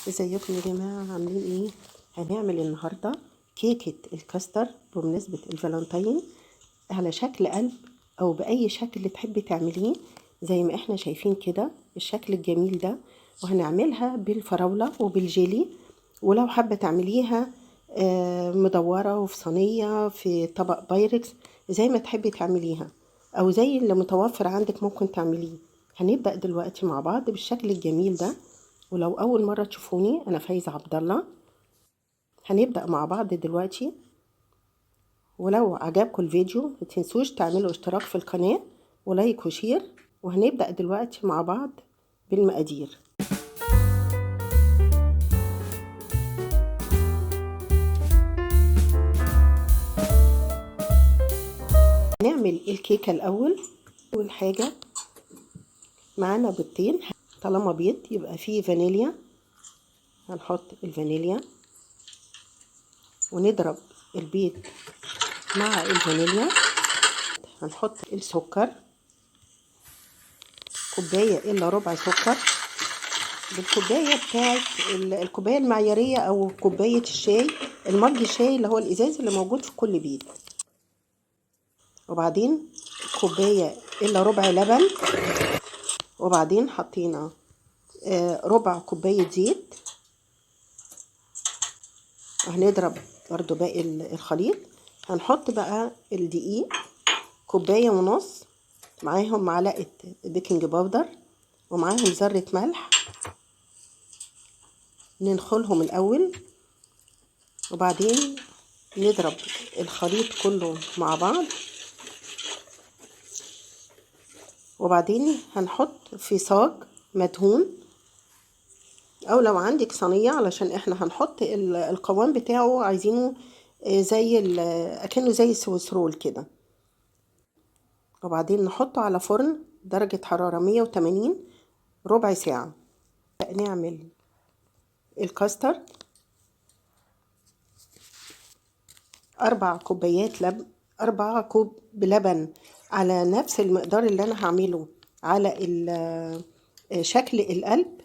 ازيكم يا جماعة؟ عاملين ايه؟ هنعمل النهاردة كيكة الكاستر بمناسبة الفالنتين على شكل قلب او باي شكل تحبي تعمليه، زي ما احنا شايفين كده الشكل الجميل ده. وهنعملها بالفراولة وبالجيلي، ولو حابة تعمليها مدورة وفي صينية في طبق بايركس زي ما تحبي تعمليها، او زي اللي متوفر عندك ممكن تعمليه. هنبدأ دلوقتي مع بعض بالشكل الجميل ده. ولو اول مرة تشوفوني، انا فايزة عبد الله. هنبدأ مع بعض دلوقتي. ولو عجبكم الفيديو ما تنسوش تعملوا اشتراك في القناة و like و share. وهنبدأ دلوقتي مع بعض بالمقادير. نعمل الكيكة الأول. أول حاجة معانا بيضتين، طالما بيض يبقى فيه فانيليا، هنحط الفانيليا ونضرب البيض مع الفانيليا. هنحط السكر، كوباية إلا ربع سكر، بالكوباية بتاعت الكوباية المعيارية أو كوباية الشاي، المج الشاي اللي هو الإزاز اللي موجود في كل بيت. وبعدين كوباية إلا ربع لبن، وبعدين حطينا ربع كوباية زيت. هنضرب برضو باقي الخليط. هنحط بقى الدقيق كوباية ونص، معاهم معلقة baking powder، ومعاهم ذرة ملح. ننخلهم الأول وبعدين نضرب الخليط كله مع بعض. وبعدين هنحط في صاج مدهون، او لو عندك صينية، علشان احنا هنحط القوام بتاعه عايزينه زي اكنه زي ال Swiss roll كده. وبعدين نحطه على فرن درجة حرارة 180 ربع ساعة. نعمل الكاسترد. 4 كوبايات لبن، 4 كوب لبن على نفس المقدار اللي انا هعمله على شكل القلب.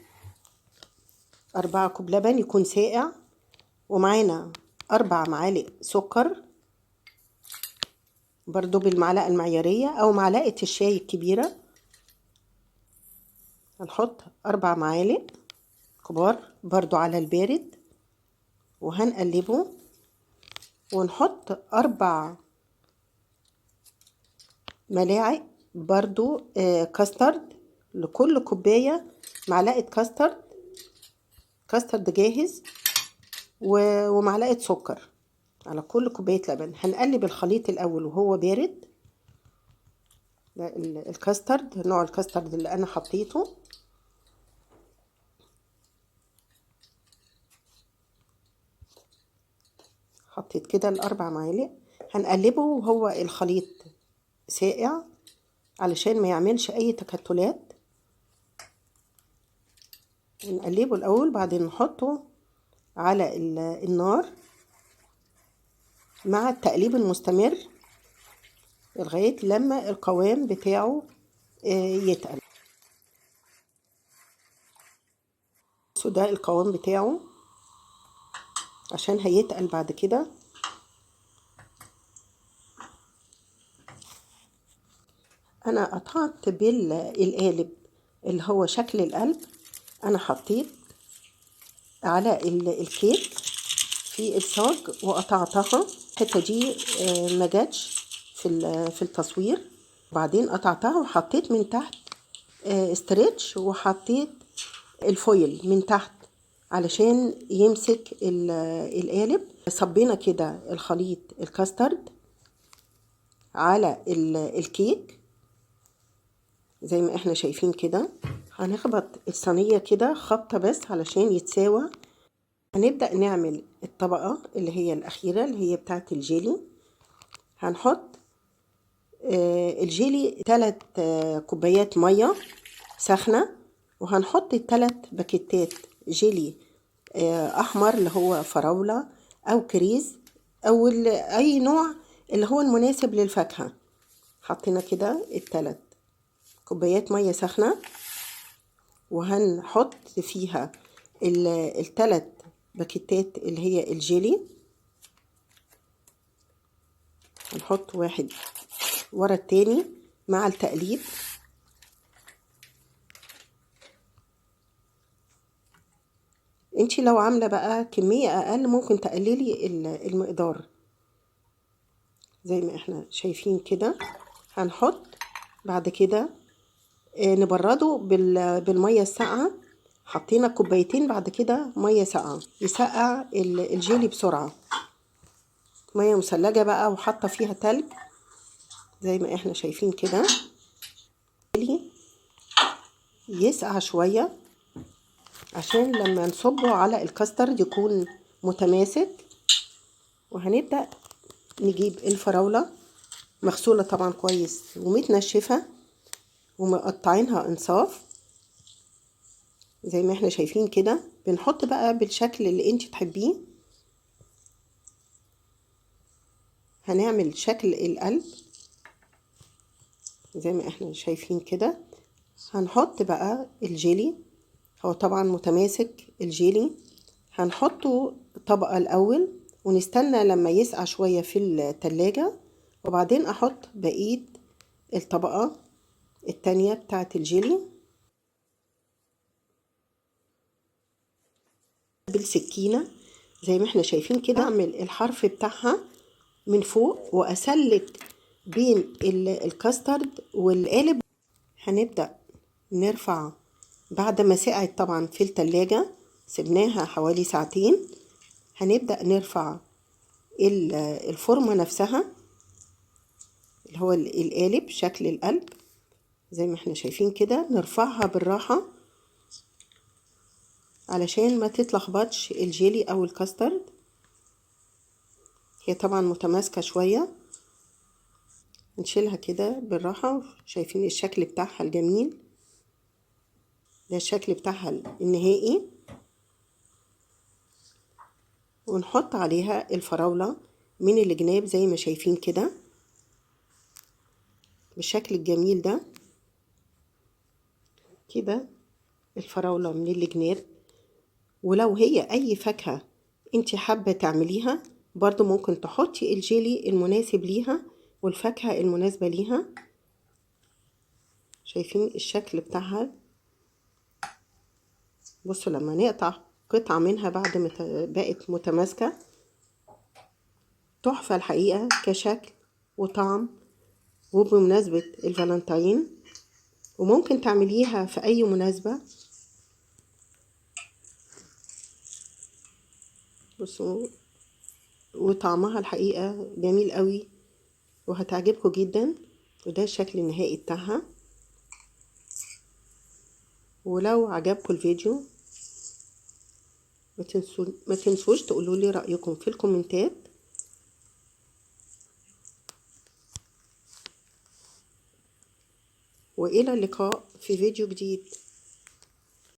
4 كوب لبن يكون ساقع، ومعانا 4 معالق سكر برضو بالمعلقة المعيارية أو معلقة الشاي الكبيرة. هنحط 4 معالق كبار برضو على البارد، وهنقلبه. ونحط 4 ملاعق برضو كاسترد، لكل كوباية معلقة كاسترد، كاسترد جاهز، ومعلقة سكر على كل كوباية لبن. هنقلب الخليط الأول وهو بارد. الكاسترد، نوع الكاسترد اللي أنا حطيته. حطيت كده ال4 معالق. هنقلبه وهو الخليط ساقع علشان ما يعملش أي تكتلات. نقلبه الأول، بعدين نحطه على النار مع التقليب المستمر لغاية لما القوام بتاعه يتقل. بصوا ده القوام بتاعه عشان هيتقل بعد كده. أنا قطعت بالقالب اللي هو شكل القلب، أنا حطيت على الكيك في الصاج وقطعتها. الحتة دي ما جاتش في التصوير. بعدين قطعتها وحطيت من تحت stretch، وحطيت ال foil من تحت علشان يمسك القالب. صبينا كده الخليط الكاسترد على الكيك زي ما احنا شايفين كده. هنخبط الصينية كده خبطة بس علشان يتساوى. هنبدأ نعمل الطبقة اللي هي الأخيرة اللي هي بتاعة الجيلي. هنحط الجيلي 3 كوبايات مية سخنة، وهنحط 3 باكيتات جيلي أحمر اللي هو فراولة أو كريز أو أي نوع اللي هو المناسب للفاكهة. حطينا كده ال3 كوبايات مية سخنة، وهنحط فيها الثلاث باكيتات اللي هي الجيلي، هنحط واحد ورا التاني مع التقليب. انتي لو عاملة بقى كمية اقل ممكن تقللي المقدار زي ما احنا شايفين كده. هنحط بعد كده نبرده بالمية الساقعة. حطينا كوبايتين بعد كده مية ساقعة، يسقع الجيلي بسرعة. مية مثلجة بقى وحاطة فيها تلج زي ما احنا شايفين كده. يسقع شوية عشان لما نصبه على الكاسترد يكون متماسك. وهنبدأ نجيب الفراولة مغسولة طبعا كويس ومتنشفة ومقطعينها انصاف زي ما احنا شايفين كده. بنحط بقى بالشكل اللي انت تحبيه. هنعمل شكل القلب زي ما احنا شايفين كده. هنحط بقى الجيلي، هو طبعا متماسك الجيلي، هنحطه طبقة الأول ونستنى لما يسقع شوية في التلاجة، وبعدين أحط بقية الطبقة التانية بتاعة الجيلي. بالسكينة زي ما احنا شايفين كده أعمل الحرف بتاعها من فوق وأسلك بين الكاسترد والقالب. هنبدأ نرفع بعد ما سقعت طبعا في التلاجة، سبناها حوالي ساعتين. هنبدأ نرفع الفورمة نفسها اللي هو القالب شكل القلب زي ما احنا شايفين كده. نرفعها بالراحة علشان ما تتلخبطش الجيلي او الكاسترد، هي طبعا متماسكة شوية. نشيلها كده بالراحة. شايفين الشكل بتاعها الجميل ده، الشكل بتاعها النهائي. ونحط عليها الفراولة من الجناب زي ما شايفين كده بالشكل الجميل ده كده، الفراولة من الجناب. ولو هي اي فاكهة انت حابة تعمليها برضو ممكن تحطي الجيلي المناسب ليها والفاكهة المناسبة ليها. شايفين الشكل بتاعها؟ بصوا لما نقطع قطعة منها بعد ما بقت متماسكة، تحفة الحقيقة كشكل وطعم. وبمناسبة الفالنتين، وممكن تعمليها في أي مناسبة. بصوا وطعمها الحقيقة جميل قوي وهتعجبكم جدا. وده الشكل النهائي بتاعها. ولو عجبكم الفيديو ما تنسوش تقولوا لي رأيكم في الكومنتات. وإلى اللقاء في فيديو جديد.